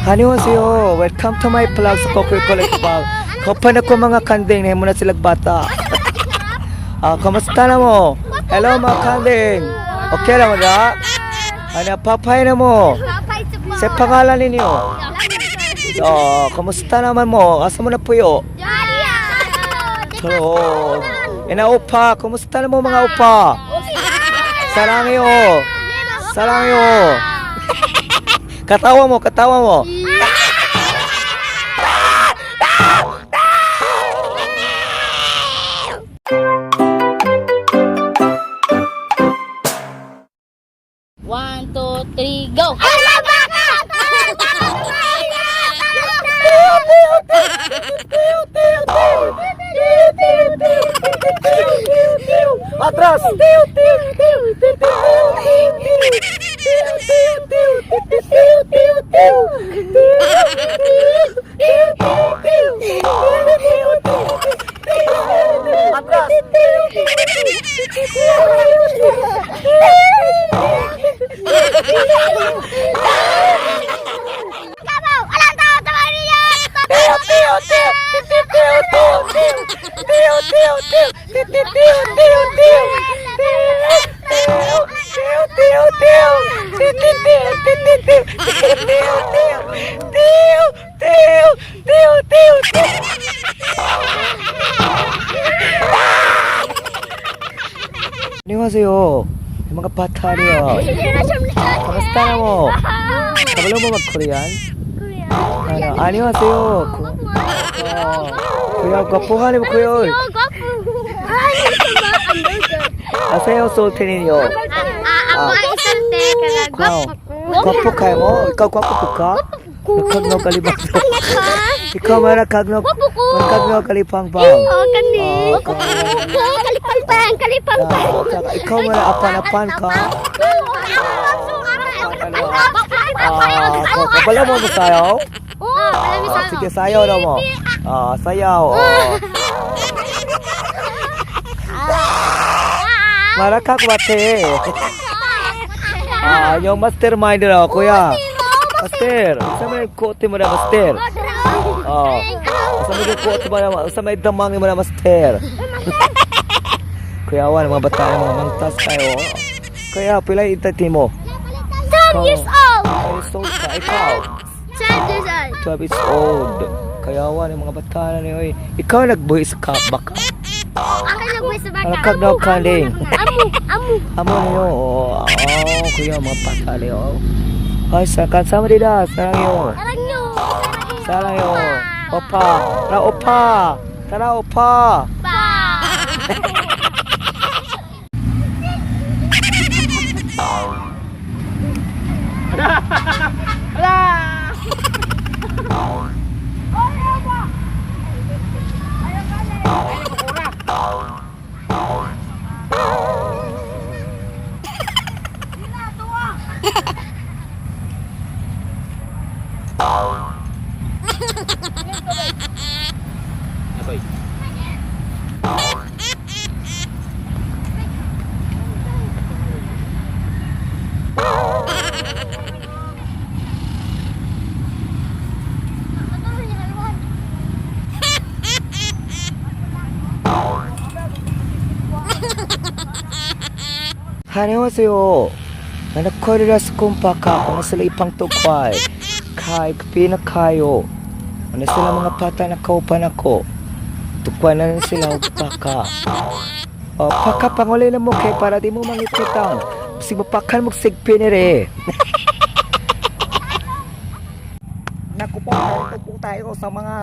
안녕하세요. Welcome to my vlog sa Kokoy Collect Vlog. Kapan ako mga kanding, nahimo na silang bata. Ah, kamusta na mo? Hello, mga kanding. Okay na mo da? Ano, papay na mo? Sa pangalan ninyo? So, kamusta naman mo? Asa mo na puyo? Hello. Ina upa, kumusta na mo, mga upa? 사랑해요. 사랑해요. Katawa mo, katawa mo. One, two, three, go! Atras! Atras! 안녕하세요. Yung mga bata niyo. Kamusta na mo? Kabalo mo mag-Korean? Ano, 안녕하세요. Oh, kuya, gwapuhan mo, kuya. Asayo sulti ninyo. Ako ang isang te, kaya Wow. Gwapo kayo mo? Ikaw gwapo po ka? Nakagnaw kalibang. Ikaw man nakagnaw. Nakagnaw kalipang bang. Oh, kani. Oh, kani. Kalipangpang, kalipangpang. Ah, ikaw man apan-apan ka. Ah, kabalo mo mo sayaw? Oo, Ah, sige, sayaw na mo. Ah, sayaw. Oh. Marakak bate. Ah, yung mastermind na, kuya. Master, sa may kote mo na, master. Oh. Sa may kote mo na, sa may damang mo na, master. Kuya, awan, mga bata, mga mangtas kayo. Kuya, pila yung itati mo? 10 years old. Ay, so ka, ikaw. 12 years old. 12 years old. Kaya awan, yung mga bata na niyo. Eh. Ikaw nagbuhis ka, baka. Ako nagbuhis sa baka. Ano kagnaw kaling? Amo, amo. Amo niyo. Oh, oh, kuya, mga bata niyo. Ay, sa kasama nila. 사랑해요. 사랑해요. 사랑해요. 오빠. 나 오빠. Tara, 오빠. Pa. 안녕하세요. Nanakorira sa kumpaka kung sila ipang tukway. Kay pinakayo. Ano sila mga pata na kaupan ako. Tukway na rin sila og paka. O, paka pangulay na mo kay para di mo mangititan. Kasi mapakan mo sigpinere. Naku po, narito po tayo sa mga